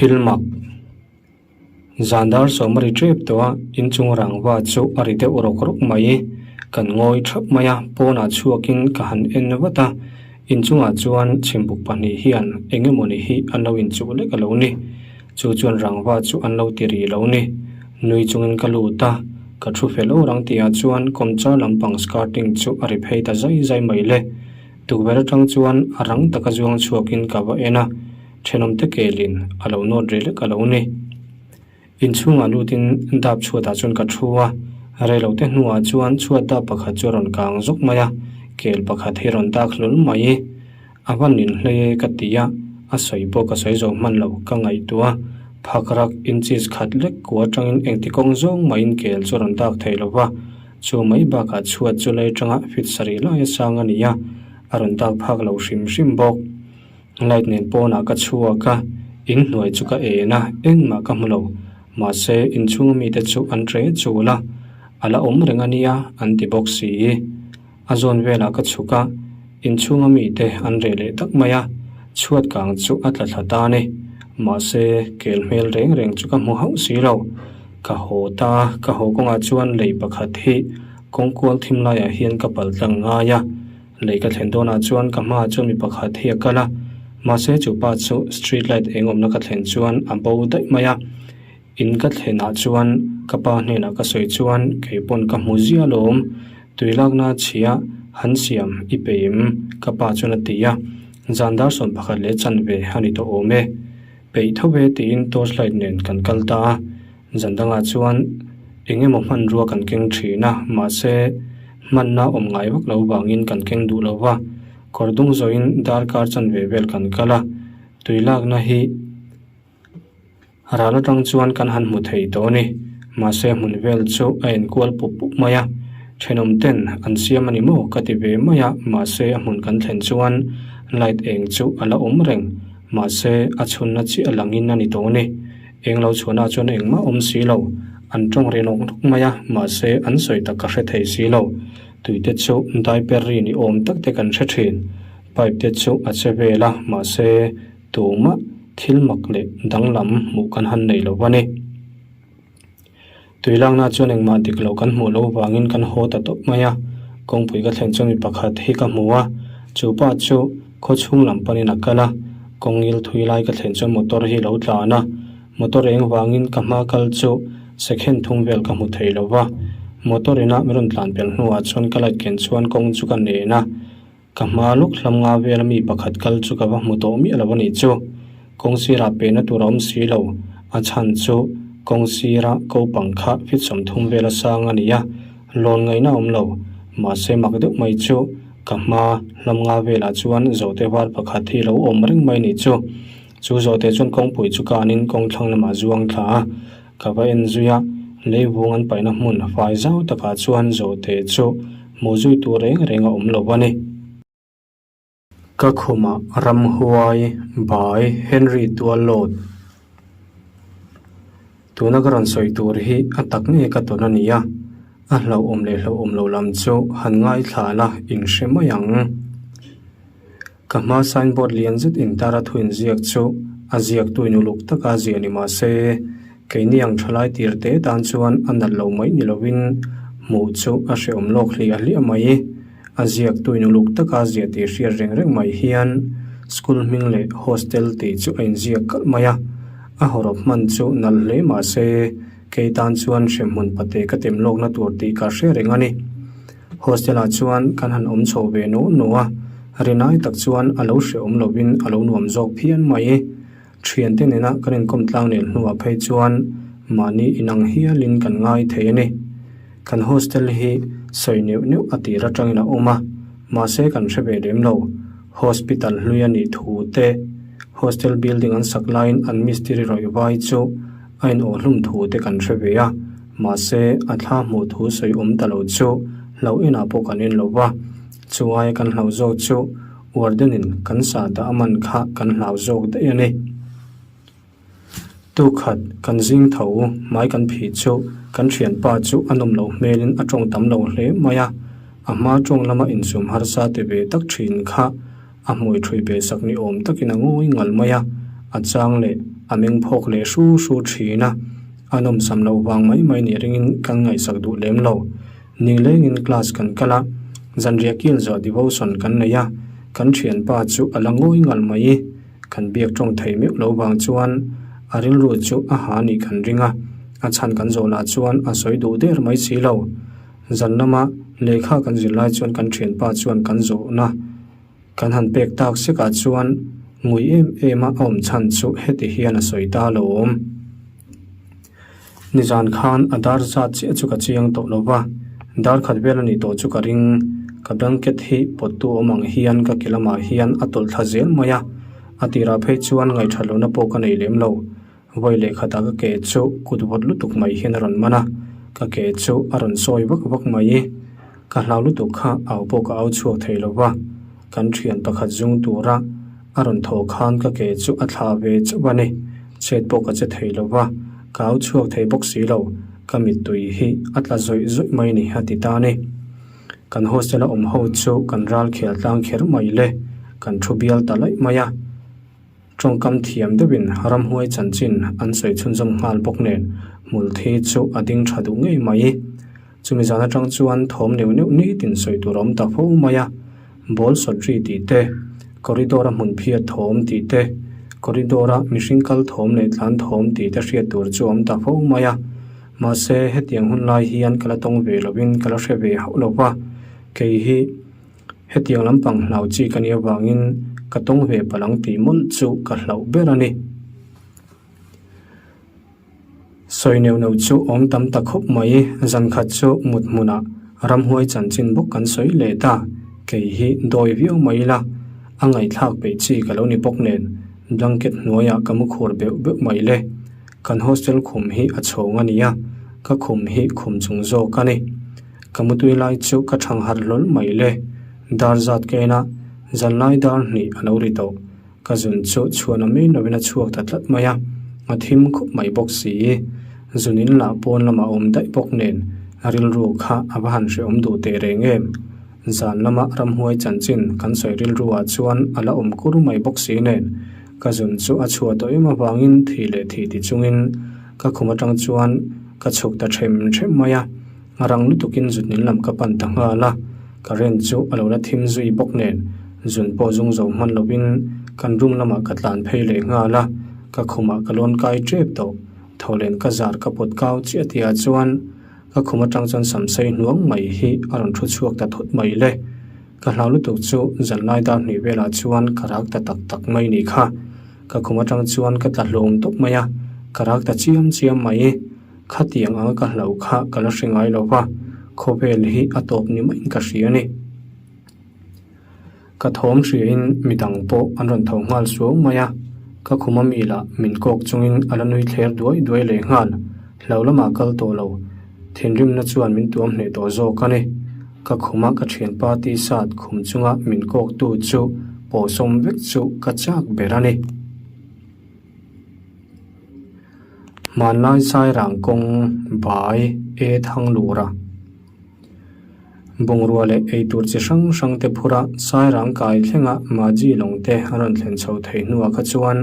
Thil mak. Zan dar sawm a ri tep tawh a, inchung rangva chu a ri deuh rawk rawk mai. Kan ngawi thap mai a, pawnah chhuakin ka han en vat a, inchungah chuan chhimbuk pahnih hian eng emawni hi an lo inchuh lek a lo ni. Chu chuan rangva chu an lo ti ri lo ni. Nui chungin ka lut a, ka thu fel awr ang tihah chuan kawmchar lampang skirting chu a ri phei ta zai zai mai le. Tukverh atang chuan a rang taka zuang chhuakin ka va en a, thenawmte kelin a lo nawt ri lek a lo ni. Inchhungah lutin dap chhuatah chuan ka thu a, reilote hnuah chuan chhuat dap pakhat chu a rawn kang zawk mai a, kel pakhat hi a rawn dak hlawl mai. A va nin hlei e ka ti a, a sawi pawh ka sawi zo hman lo, ka ngaihtuah a, phakrak inches khat lek ku atangin engti kawng zawng mahin kel chu a rawn dak thei lo va, Chu mai bakah chhuat chu lei tanga fit sarih lai a sang a ni a, a rawn dak phak lo hrim hrim bawk. Light nen pawnah ka chhuak a, in hnuai chu ka en a, engmah ka hmu lo. Mahse, inchhunga mite chu an ṭe chul a, a la awm reng a nia an ti bawk si. A zawn velah ka chhuk a, inchhunga mite an reh leh tak mai a, chhuat kang chu a tla thla ta a ni. Mahse, kel hmel reng reng chu ka hmu hauh si lo. Ka haw ta a, ka haw kawngah chuan lei pakhat hi kawngkual thim laiah hian ka pal tlang ngai a. Lei ka thlen dawnah chuan ka hmaah chuan mi pakhat hi a kal a, mahse chu pa chu street light eng awmna ka thlen chuan a bo daih mai a. In ka thlenah chuan ka pa hnenah ka sawi chuan kei pawn ka hmu zia alawm, tui lakna chhia han siam i peim ka pa chuan a ti a, zan dar sawn pakhat leh chanve a ni tawh awm e. Peih tho e tiin torch light nen kan kal ta a, zan dangah chuan eng emaw hmanrua kan keng thin a, mahse hmanna awm ngai vak lo vangin kan keng duh lo va, kawr dung zawhin darkar chanve vel kan kal a, tui lakna hi Ral atang chuan kan han hmu thei tawh a ni. Mahse hmun vel chu a enkual pup pup mai a, thenawm ten an siam a ni maw ka ti ve mai a, mahse a hmun kan thlen chuan light eng chu a la awm reng, mahse a chhunna chiah langin a ni tawh a ni. Eng lo chhuahna chuan engmah awm si lo, an tawng ri nawk nawk mai a, mahse an sawi tak ka hre thei si lo. Tuite chu diaper ri ni awm tak te kan hre thin, pipe te chu a che vel a, mahse Tumah thil mak leh danglam hmuh kan han nei lo a ni. Tuilakna chuan engmah dik loh kan hmuh loh vangin kan haw ta tawp mai a, kawngpui ka thlen chuan mi pakhat hi ka hmu a, chu pa chu khaw chhung lam panin a kal a, kawngil thui lai ka thlen chuan motor hi lo tlan a, motor eng vangin ka hma kal chu second thum vel ka hmu thei lo va, motor ina min rawn tlan pel hnuah chuan ka light ken chuan kawng chu ka nen a. Ka hma lawk hlam nga vela mi pakhat kal chu ka va hmu tawh miah lo a nih chu. Kawng sirah pehna tur a awm si lo. A chhan chu kawng sira ko pang kha fit 30 vela sang a ni a, lawn ngaihna a awm lo. Mahse mak deuh mai chu ka hma hlam nga velah chuan zawhte var pakhat hi lo awm reng mai nih chu. Chu zawhte chuan kawngpui chu kanin kawng thlang lamah zuang thla a, ka va en zui a, leivung an paihna hmun fai zau takah chuan zawhte chu hmuh zui tur reng reng a awm lo a ni. Ka khumah ramhuai by Henry Tuallawt Tuna ka rawn sawi tur hi a tak nge ka tawn a ni a, a hlauhawm leh hlauhawm lo lam chu han ngaithla la inhre mai ang. Ka hma signboard lian zet intar a thu inziak chu a ziaktu in uluk taka ziah ni mah se, keini ang thalai tir te tan chuan a nalh lo mai ni lovin hmuh chu a hrehawm lawk hliah hliah mai. A ziaktu in uluk taka ziah tih hriat reng reng mai hian school hming leh hostel tih chu a inziak kalh mai a, a hawrawp hman chu nalh hle mah se, kei tan chuan hremhmun pate ka tem lawkna tur tih ka hre reng a ni. Hostel ah chuan kan han awm chho ve nuah nuah a, rinai tak chuan a lo hrehawm lovin a lo nuam zawk phian mai. Thiante nena kan inkawm tlang leh hnuah phei chuan mahni inang hialin kan ngai thei a ni. Kan hostel hi sawi neuh neuh a tir atangin a awm a, mahse kan hre ve lem lo. Hospital hlui a nih thu te, hostel building an sak laiin an mistiri rawih vai chu a inawhhlum thu te kan hre ve a, mahse a thla hmuh thu sawi awm ta lo chu hlauh enah pawh kan en lo va, chu aia kan hlauh zawk chu warden-in kan sah dah a man kha kan hlau zawk daih a ni. Tukhat kan zing tho hmai kan phih chu kan thianpa chu a nawm loh hmelin a tawng tam lo hle mai a, a hma tawng lama insum harsa ti ve tak thin kha a hmui thui ve sak ni awm takin a ngawi ngal mai a, a chang leh. A meng phawk leh hru hru thin a, a nawmsam loh vang mai mai nih ringin kan ngaihsak duh lem lo. Nilengin class kan kal a, zanriah kil zawh devotion kan nei a, kan thianpa chu a la ngawi ngal mai. Kan biak tawng thei meuh lo vang chuan a rilru chu a ha nih kan ring a, a chhan kan zawh lah chuan a sawi duh der mai si lo. Zan lama lehkha kan zir lai chuan kan thianpa chuan kan zawhna kan han pek tak sekah chuan ngui em em a a awm chhan chu heti hian a sawi ta lo awm. Nizan khan a dar zat chiah chu ka chiang tawh lo va, dar khat vel a nih tawh chu ka ring. Ka blanket hi pawttu awm ang hian ka ke lamah hian a tawlh thla zel mai a, a tirah phei chuan ngaihṭhat lohna pawh ka nei lem lo. Vawi leh khatah ka ke chu kut vawt lutuk mai hian a rawn man a, ka ke chu a rawn sawi vak vak mai. Ka hlau lutuk kha au pawh ka au chhuak thei lo va, kan thian pakhat zung tura a rawn thawh khan ka ke chu a thla ve chauh a ni. Chet pawh ka che thei lo va, ka au chhuak thei bawk si lo, ka mittui hi a tla zawih zawih mai ni a ti ta a ni. Kan hostel a awm ho chu kan ral khel tlang kher mai le, kan thu bial ta laih mai a. Tawngkam thiam deuhin ramhuai chanchin an sawi chhunzawm nghal bawk nen hmulthi chu a ding tha duh ngei mai. Chumi zan atang chuan thawm neuh neuh nitin sawi tur a awm ta fo mai a, ball sawt ri tih te, corridor a hmun phiat thawm tih te, corridor a mihring kal thawm leh tlan thawm tih te hriat tur chu a awm ta fo mai a. Mahse hetiang hun lai hian ka la tawng ve lovin ka la hre ve hauh lo va, kei hi. Hetiang lampang hlau chi ka nih avangin ka tawng ve palh ang tih mawlh chu ka hlauh ber a ni. Sawi neuh neuh chu awm tam ta khawp mai, zan khat chu mut hmunah ramhuai chanchin bawk kan sawi leh ta, kei hi dawi viau mai ila, a ngaihthlak peih chi ka lo ni bawk nen blanket hnuaiah ka mu khur beuh beuh mai le. Kan hostel khum hi a chhawng a ni a, ka khum hi khum chung zawk a ni. Ka mutui lai chu ka thang harh hlawl mai le. Dar zat ka en a, zanlai dar hnih a lo ri tawh. Ka zun chu chhuan a mai lovin a chhuak ta tlat mai a, a thim khup mai bawk si. Zun in lah pawn lamah a awm daih bawk nen a rilru kha a va han hrehawm duh teh reng em. Zan lama ramhuai chanchin kan sawi rilru ah chuan a la awm kur mai bawk si nen ka zun chu a chhuah tawh em avangin thih leh thih ti chungin ka khum atang chuan ka chhuk ta them them mai a. A rang lutukin zutnin lam ka pan ta nghal a, current chu a lo la thim zui bawk nen zun pawh zung zo hman lovin kan room lamah ka tlan phei leh nghal a, ka khumah ka lawn kai tep tawh. Tholen ka zar ka pawt kau chiah tihah chuan ka khum atang chuan samsei hnuang mai hi a rawn thu chhuak ta thut mai le. Ka hlau lutuk chu zanlai dar hnih velah chuan ka rak ta tak tak mai nih kha. Ka khum atang chuan ka tla hlawm tawp mai a, ka rak ta chiam chiam mai. Khatiang anga ka hlauh kha ka la hre ngai lo va, khawvel hi a tawp ni maiin ka hria a ni. Ka thawm hriain midang pawh an rawn tho nghal suau mai a, ka khum a mi lah min kawk chungin a la nui thler duai duai leh nghal. Hlau lamah kal tawh lo, thinrimna chuan min tuam hneh tawh zawk a ni. Ka khuma ka thianpa t-shirt khum chunga min kawktu chu pawhsawm vek chu ka chak ber a ni. Hmanlai Sairang kawng bai e thang lura bungrua leh eitur chi hrang hrang te phura Sairang kai thlenga Maji lawng te a rawn thlen chho thei hnuah kha chuan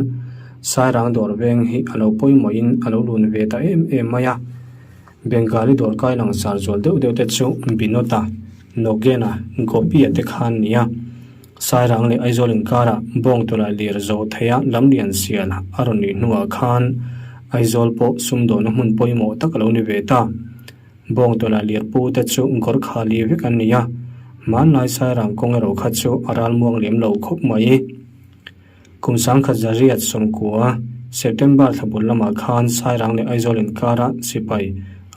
Sairang dawr veng hi a lo pawimawhin a lo lun ve ta em em mai a. Bengali dawr kai langsar zual deuh deuh te chu Binota, Nogena, Gopi-a te kha an ni a. Sairang leh Aizawl inkarah bawngtawlh lir zawh theia lamlian sial a rawn nih hnuah khan Aizawl pawh sumdawhna hmun pawimawh tak a lo ni ve ta. Bawngtawlh lir pu te chu Gorkha li vek an ni a, hmanlai Sairang kawng erawh kha chu a ralmuang lem lo khawp mai. Kum sangkhat zariat sawmkua, September thla bul lamah khan Sairang leh Aizawl inkara sipai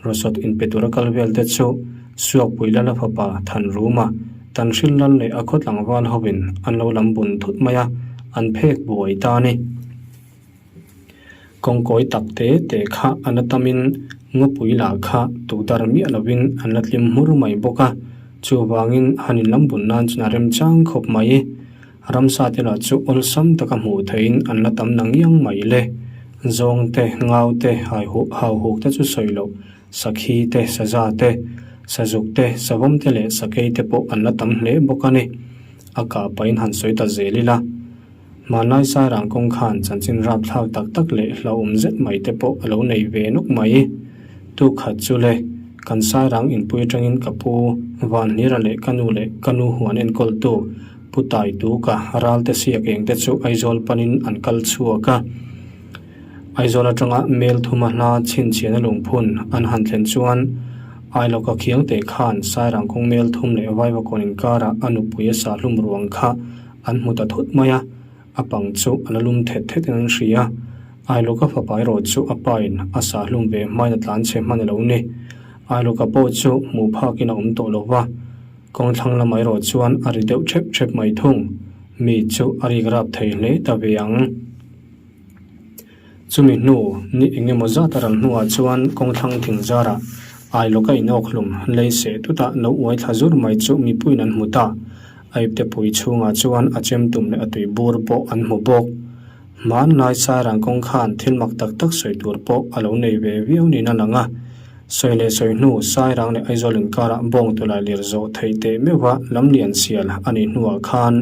rawsawt inpe tura kal vel te chu Suakpui Lala fapa Thanruma, Tanhril Lal leh a khaw tlangval hovin an lo lam bun thut mai a, an phek buai ta a ni. Kawngkawi tak te te kha a la tamin ngawpui lah kha tukdar miah lovin an la tlim hmur mai bawk a, chuvangin han inlam bun nan chuan a remchang khawp mai. Ramsa te lah chu awlsam taka hmuh theihin an la tam na ngiang mai le. Zawng te, ngau te, hauhuk te chu sawi loh, sakhi te, saza te, sazuk te, savawm te leh sakei te pawh an la tam hle bawk a ni. A kah pahin han sawi ta zel ila. Hmanlai Sairang kawng khan chanchin rapthlak tak tak leh hlauhawm zet mai te pawh a lo nei ve nawk mai. Tu khat chu le, kan Sairang inpui atangin ka pu Vanhlira leh ka nu leh ka nu huan enkawltu Pu Taituka ralte siak eng te chu Aizawl panin an kal chhuak a. Aizawl atanga mel thuma hla chhinchhiahna lungphun an han thlen chuan Ailawka khiangte khan Sairang kawng mel thum leh Vaivakawn inkarah a nupui a sahlum ruang kha an hmu ta thut mai a, a pang chu a la lum thet thetin an hria. Ailawka fapa erawh chu a pain a sahlum ve hmain a tlanchhe hman a lo ni. Ailawka pawh chu hmuh phakin a awm tawh lo va. Kawngthlang lamah erawh chuan a ri deuh ṭhep ṭhep mai thung. Mi chu a rik rap thei hle ta ve ang. Chumi hnu ni eng emaw zat a ral hnuah chuan kawngthlang thing zarah Ailawka inawk hlum lei seh tutah lo uai thla zur mai chu mipuiin an hmu ta. A ipte pui chhungah chuan a chem tum leh a tui bur pawh an hmu bawk. Hmanlai Sairang kawng khan thil mak tak tak sawi tur pawh a lo nei ve viau niin a lang a. Sawi leh sawi hnu Sairang leh Aizawl inkarah bawng tawlai lir zawh theih teh meuha lamlian sial a nih hnuah khan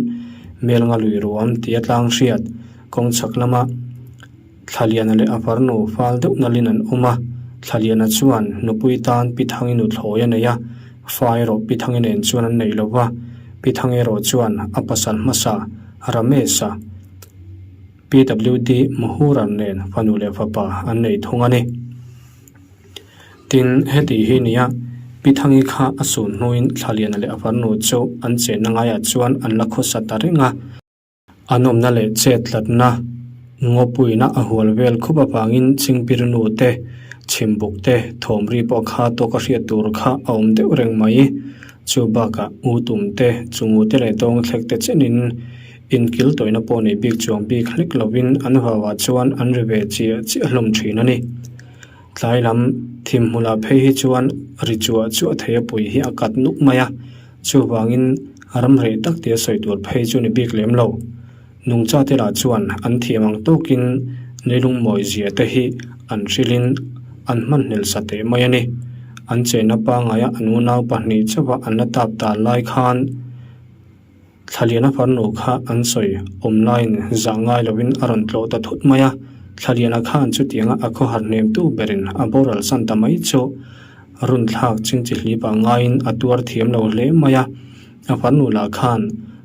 Melnga lui ruam tia tlang hriat Kawng chhak lama Thlaliana leh a farnu fal deuh nalhin an awm a, Thlaliana chuan nupui tan Pi Thangi nuthlawi a nei a, fa erawh Pi Thangi nen chuan an nei lo va, Pi Thangi erawh chuan a pasal hmasa Ramesh-a, PWD Muhuran nen fanu leh fapa an nei thung a ni. Tin, heti hi nia, Pi Thangi kha a sun hnuin Thlaliana leh a farnu chu an chenna ngaiah chuan an la khawsa ta reng a. An awmna leh chet tlatna ngawpuina a hual vel khup avangin Chingpir nu te, Chhimbuk te, thawmri pawh kha tawk a hriat tur kha a awm deuh reng mai. Chu bakah U Tum te, Chungu te leh Dawngthlek te chenin inkil tawihna pawh nei bik chuang bik hlek lovin an vauah chuan an ri ve chiah chiah hlawm thin a ni. Tlai lam thim hmulah phei hi chuan ri chuah chuah thei a pui hi a kat nuk mai a, chuvangin ram reh tak tia sawi tur phei chu ni bik lem lo. Nungcha te lah chuan an thiam ang tawkin leilung mawi zia te hi an hrilhin an hmanhlel sa teh mai a ni. An chenna pangaia an unau pahnih chauha an la tap dan lai khan, Thlaliana farnu kha an sawi awm laiin zah ngai lovin a rawn tlawh ta thut mai a, Thlaliana khan chutianga a khawhar hnemtu berin a boral san ta mai chu runthlak chingchi hlipah ngaiin a tuar thiam lo hle mai a, a farnu lah khan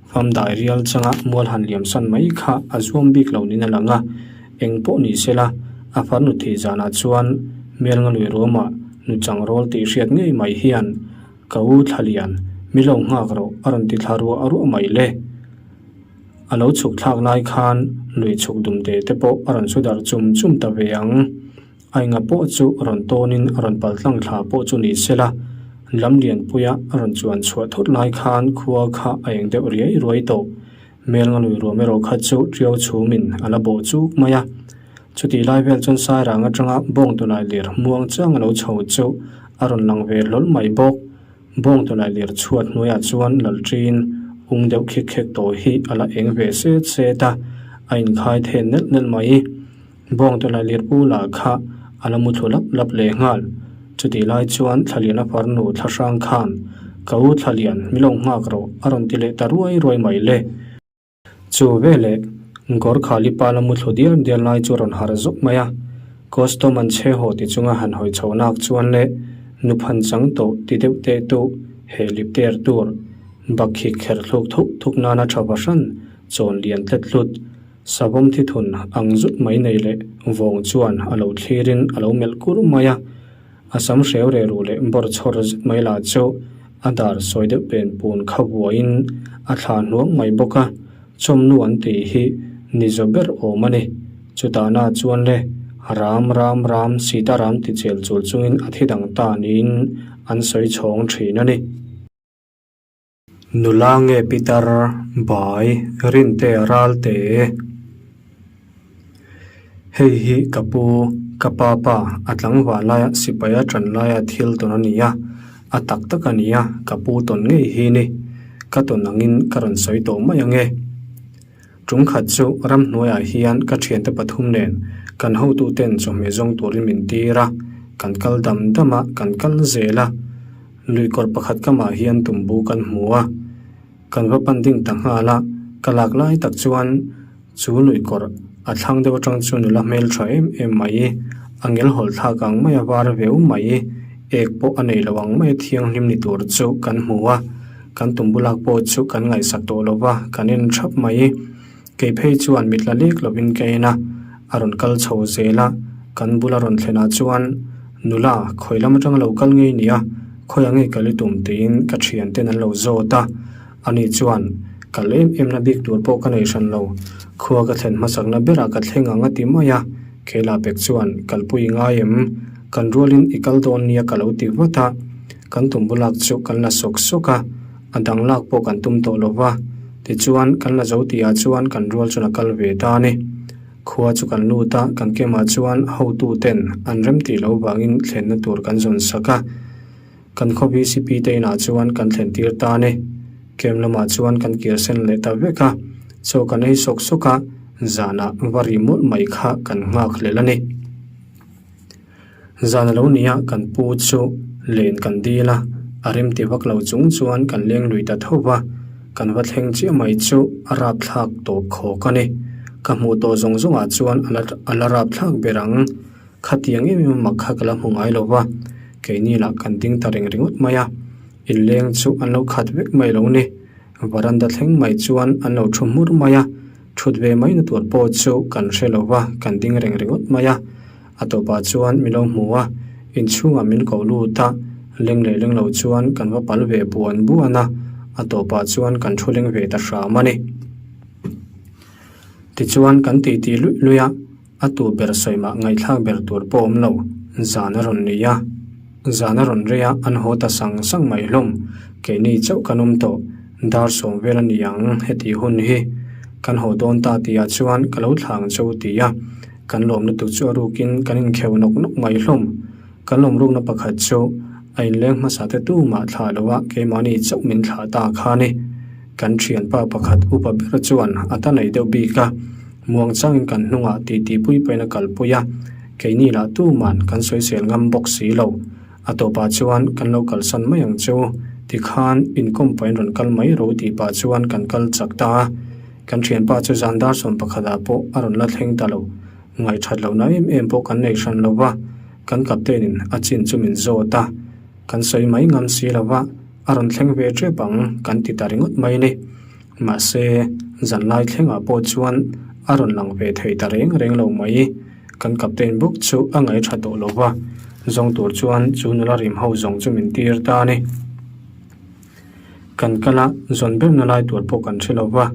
fam dai rial changa mual han liam san mai kha a zuam bik lo niin a lang a, eng pawh ni sela a farnu thih zanah chuan Melngalui ruamah nu changrawl tih hriat ngei mai hian Ka u Thlalian, mi lo nghak rawh a rawn ti thla ruah ruah mai le. A lo chhuk thlak lai khan lui chhuk dum te te pawh a rawn su darh chum chum ta ve ang. A enga pawh chu rawn tawnin a rawn pal tlang thla pawh chu ni se la, lam lianpuia a rawn chuan chhuah thut lai khan khua kha a eng deuh riai ruai tawh. Melnga lui ruam erawh kha chu ṭiau chhumin a la bawh chuk mai a. Chutih lai vel chuan Sairang atanga Bawngtulai lir muang chiang a lo chho chu a rawn lang ve hlawl mai bawk. Bawngtulai lir chhuat hnuaiah chuan Lalṭiin ung deuh khik khek tawh hi a la eng ve set set a, a inkhai then nelh nelh mai. Bawngtulai lir pu lah kha a la mu thlu lap lap leh nghal. Chutih lai chuan Thlaliana farnu Thlahrang khan, Ka u Thlalian, mi lo nghak rawh, a rawn ti leh ta ruai ruai mai le. Chu veleh Gorkhali pa la mu thlu diar diar lai chu a rawn harh zawk mai a, Custom an chhe haw ti chunga han hawi chho nak chuan le nuphan chang tawh ti deuh teh tu he lip ter tur bakhi kher thluk thuk thuk nana tha vahran chawn lian tlet hlut savawm thi thun ang zut mai nei leh vawng chuan a lo thlirin a lo melh kur mai a. A sam hreu reh ruh leh bawr chhawr zet mai lah chu a dar sawi deuh pen pun kha vuahin a thla hnuang mai bawk a, chawmnu an tih hi ni zaw ber awm a ni. Chutah na chuan le Ram Ram Ram Sita Ram ti chel chul chungin a thi dang ta niin an sawi chhawng thin a ni. Nula nge Pitar Bai Rinte Ralte Hei hi ka pu, ka pa pa a tlangval laia sipai a tan laia thil tawn a ni a, a tak tak a ni a, ka pu tawn ngei hi ni. Ka tawn angin ka rawn sawi tawh mai ang e. Ṭumkhat chu ramhnuaiah hian ka ṭhiante pathum nen kan hotuten chawhmeh zawng turin min tir a, kan kal dam dam a, kan kal zel a. Lui kawr pakhat kamah hian tumbu kan hmu a, kan va pan ding ta nghal a, ka lak lai tak chuan. Chu luikawr a thlang deuh atang chu nula hmeltha em em mai, a ngel hawlh thlak ang mai a var veu mai, ek pawh a nei lo ang mai a thianghlim ni tur chu kan hmu a, kan tum bulak pawh chu kan ngaihsak tawh lo va, kan en thap mai. Kei phei chuan mit la lek lovin ka en a, a rawn kal chho zel a, kan bula rawn thlenah chuan, Nula, khawi lam atanga lo kal ngei nia, khawiah nge kal i tum? tiin ka thianten an lo zawt a. Ani chuan, Kal em em na bik tur pawh ka nei hran lo, khua ka thlen hmasakna berah ka thleng ang a ti mai a. Keilah pek chuan, Kalpui i ngai em? Kan rualin i kal dawn nia ka lo ti vat a. Kan tum bulak chu kan la sawk sawk a, a dang lak pawh kan tum tawh lo va. Tichuan, kan la zo tihah chuan kan rual chuan a kal ve ta a ni. Khua chu kan lut a, kan kemah chuan hotuten an remtih loh vangin thlenna tur kan zawn sak a. Kan khaw VCP te inah chuan kan thlen tir ta a ni. Camp lamah chuan kan kir sen leh ta vek a, chaw kan ei sawk sawk a, zanah va ri mawlh mai kha kan nghak hlel a ni. Zan a lo ni a, kan pu chu len kan dil a, a rem ti vak lo chung chuan kan leng lui ta tho va, kan va thleng chiah mai chu a rapthlak tawp khawk a ni. Ka hmuh tawh zawng zawngah chuan a la rapthlak ber ang. Khatiang em em a mak kha ka la hmu ngai lo va, keini lah kan ding ta reng ringawt mai a, inleng chu an lo khat vek mai lo ni. Varanda thleng mai chuan an lo thu hmur mai a, thut ve mai na tur pawh chu kan hre lo va, kan ding reng ringawt mai a. A tawpah chuan min lo hmu a, inchhungah min ko lut a, leng leh leng lo chuan kan va pal ve buan buan a, a tawpah chuan kan thu leng ve ta hram a ni. Tichuan kan titi luih luih a. A tu ber sawi mah ngaihthlak ber tur pawh awm lo, zan a rawn nei a. Zan a rawn rei a, an haw ta sang sang mai hlawm. Keini chauh kan awm tawh, dar sawm vel a ni ang heti hun hi. Kan haw dawn ta tihah chuan ka lo thlang chauh ti a, kan lawm lutuk chu a rukin kan inkheuh nawk nawk mai hlawm. Kan lawm rukna pakhat chu a inleng hmasa te tu mah thlah lo a, keimahni chauh min thlah ta kha ni. Kan thianpa pakhat upa ber chuan a ta nei deuh bik a. Muang changin kan hnungah titi pui pain a kalpui a, keini lah tuman kan sawisel ngam bawk si lo. A tawpah chuan kan lo kalsan mai ang chu, tikhan inkawm pain rawn kal mai ro tih pah chuan kan kal chak ta a. Kan thianpa chu zan dar sawm pakhatah pawh a rawn la thleng ta lo. Ngaihthat lohna em em pawh kan nei hran lo va, kan captain-in a chin chu min zawt a, kan sawi mai ngam si lo va, a rawn thleng ve tep ang kan ti ta ringawt mai ni. Mahse, zanlai thlengah pawh chuan a rawn lang ve thei ta reng reng lo mai. Kan captain bawk chu a ngaih tha tawh lo va, zawng tur chuan chu nula rim ho zawng chu min tir ta a ni. Kan kal a, zawn berna lai tur pawh kan hre lo va,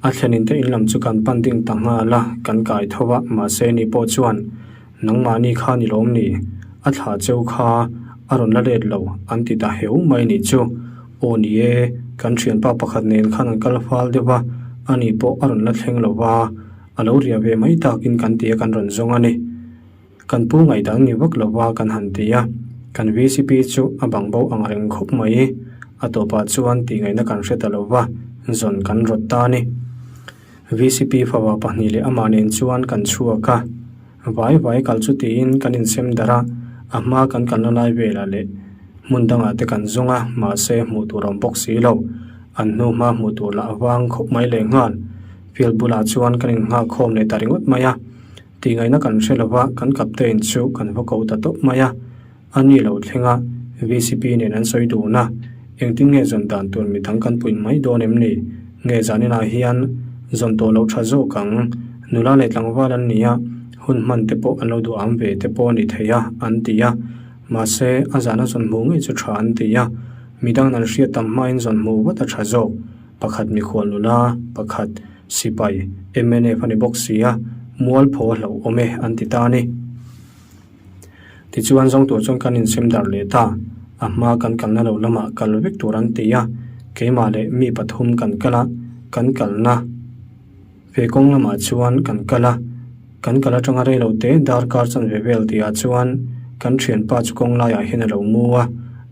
a thlenin te in lam chu kan pan ding ta nghal a, kan kai tho va, mahse ni pawh chuan nangmahni kha ni lawm ni, a thla cheu kha a rawn la let lo an ti ta heu mai nih chu. Aw ni e, kan thianpa pakhat nen khan an kal fal deuh a, ani pawh a rawn la thleng lo va, a lo riah ve mai takin kan ti a kan rawn zawng a ni. Kan pu ngaihdan ni vak lo va kan han ti a, kan vcp chu a bang bo ang reng khawp mai. A tawpah chuan tihngaihna kan hre ta lo va, zawn kan rawt ta a ni. Vcp fapa pahnih leh amah nen chuan kan chhuak a, vai vai kal chu tiin kan insem darh a, a hma kan kalna lai velah leh hmun dangah te kan zawng a, mahse hmuh tur a awm bawk si lo. An hnu hma hmuh tur lah a vang khawp mai leh nghal. Field bulah chuan kan innghak khawm leh ta ringawt mai a, tihngaihna kan hre lova kan captain chu kan va ko ta tawp mai a. A ni lo thleng a, vcp nen an sawi dun a, engtin nge zawn dan tur midang kan puih mai dawn em ni? Nge zaninah hian zawn tawh loh tha zawk ang? Nula leh tlangval an ni a, hun hman te pawh an lo duh am ve te pawh a ni thei a, an ti a. Mahse, a zana zawn hmuh ngei chu tha an ti a, midang an hriat tam hmain zawn hmuh vat a tha zawk. Pakhat mikhual nula, pakhat sipai, mnf a ni bawk si a, mualpho a hlauhawm e an ti ta a ni. Tichuan zawng tur chuan kan insem darh leh ta, a hma kan kalna lo lamah kal vek tur an ti a, keimah leh mi pathum kan kal a, kan kalna ve kawng lamah chuan kan kal a, kan kal atanga rei lo te darkar chanve vel tihah chuan kan thianpa chu kawng laiah hian a lo mu a,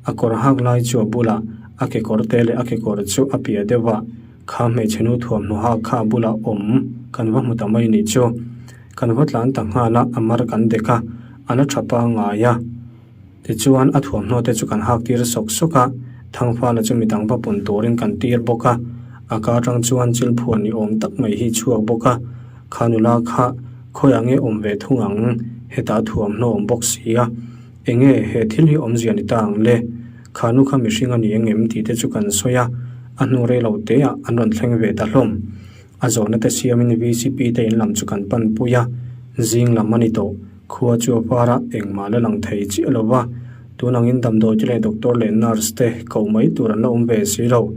a kawr hak lai chu a bulah a kekawr te leh a kekawr chu a piah deuh a, kha hmeichhe nu thuamhnaw hak kha a bulah awm kan va hmu ta mai nih chu. Kan va tlan ta nghal a, a mar kan dek a, a la tha pangngai a. Tichuan a thuamhnaw te chu kan hak tir sawk sawk a, Thangfala chu midang va pun turin kan tir bawk a, a ka atang chuan chil phuan ni awm tak mai hi chhuak bawk a. Kha nula kha khawiah nge awm ve thung ang? Hetah thuamhnaw awm bawk si a. Enge he thil hi awmzia ni ta ang le? Kha nu kha mihring a ni engem tih te chu kan sawi a, a hnu rei lo te ah an rawn thleng ve ta hlawm. A zawhna te siamin VCP te in lam chu kan pan pui a, zing lam a ni tawh. Khua chu a var a, engmah la lang thei chiah lo va. Tun angin damdawi te leh doctor leh nurse te koh mai tur an la awm ve si lo.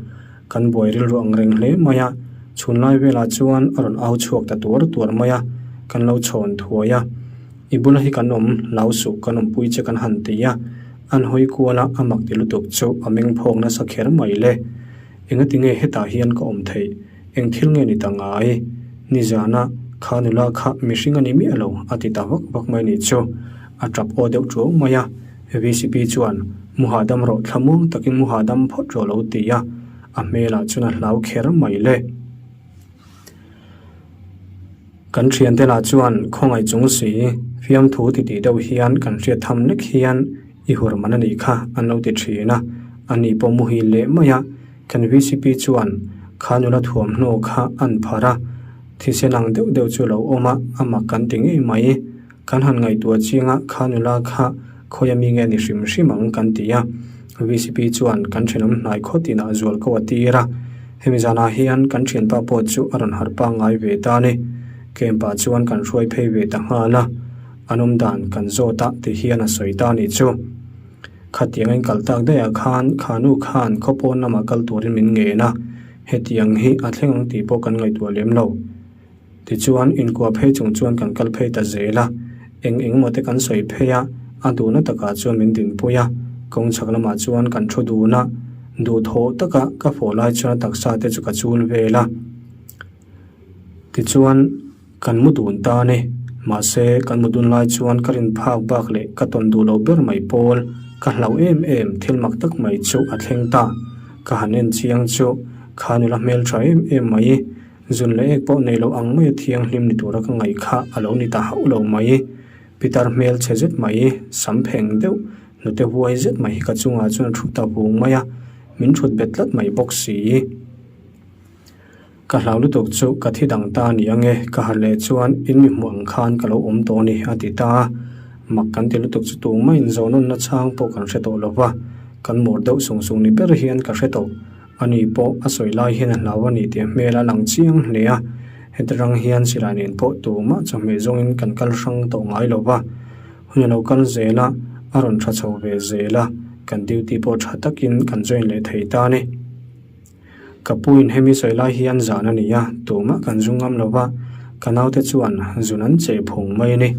Kan buai rilru ang reng hle mai a, chhunlai velah chuan a rawn au chhuak ta tuar tuar mai a, kan lo chhawn thuai a. I bula hi kan awm, lau suh kan awmpui che kan han ti a, an hawi kual a, a mak ti lutuk chu a meng phawk nasa kher mai le. Engati nge hetah hian ka awm theih? Eng thil nge ni ta ngai? Nizana kha nula kha mihring a ni miah lo a ti ta vak vak mai nih chu. A tap aw deuh tuau mai a. VCP chuan, Mu hahdam rawh thlamuang takin mu hahdam phawt rawh lo ti a, a hmelah chuan a hlau kher mai le. Kan thiante lah chuan khawngaih chung si, fiamthu titih deuh hian kan hriat tham lek hian i hur man a nih kha an lo ti thin a, ani pawh muhil leh mai a, kan VCP chuan kha nula thuamhnaw kha an pharh a, thisen ang deuh deuh chu a lo awm a, a mak kan ti ngei mai. Kan han ngaihtuah chiang a, kha nula kha khawi ami nge ni hrim hrim ang kan ti a. VCP chuan kan thenawm hnai khaw tinah zual ko a tir a. Hemi zanah hian kan thianpa pawh chu a rawn harh pangngai ve ta a ni. Camp ah chuan kan hruai phei ve ta nghal a, an awm dan kan zawt a ti hian a sawi ta a nih chu. Khatiang a in kal tak daih ah khan kha nu khan khaw pawn lamah kal turin min ngen a, hetiang hi a thleng ang tih pawh kan ngaihtuah lem lo. Tichuan, inkuah phei chung chuan kan kal phei ta zel a, eng eng emaw te kan sawi phei a, a duhna takah chuan min dinpui a, kawng chhak lamah chuan kan thu dun a, duhthawh taka ka fawh lai chuan a taksa te chu ka chul vel a. Tichuan, kan mu dun ta a ni. Mahse, kan mu dun lai chuan ka rin phak bak leh ka tawn duh lo ber mai pawl, ka hlauh em em thil mak tak mai chu a thleng ta. Ka han en chiang chu, kha nula hmeltha em em mai. Zun leh ek pawh nei lo ang maia thianghlim ni tura ka ngaih kha a lo ni ta hauh lo mai. Pitar hmel chhe zet mai, sam pheng deuh, hnute huai zet mai hi ka chungah chuan a thu ta vung mai a, min thut bet tlat mai bawk si. Ka hlau lutuk chu ka thi dang ta a ni ange, ka harh leh chuan in mi hmuh ang khan ka lo awm tawh a ni a ti ta a. Mak kan ti lutuk chu tumah in zawhnawnna chhang pawh kan hre tawh lo va, kan mawr deuh sung sung ni ber hian ka hre tawh. Ani pawh a sawi lai hian a hlau a ni tih a hmel a lang chiang hle a, heti rang hian silai nen pawh tumah chawhmeh zawngin kan kal hrang tawh ngai lo va, hun a lo kal zel a, a rawn tha chho ve zel a, kan duty pawh tha takin kan join leh thei ta a ni. Ka puin hemi sawi lai hian zan a ni a, tumah kan zu ngam lo va, ka naute chuan zun an cheh phung mai a ni.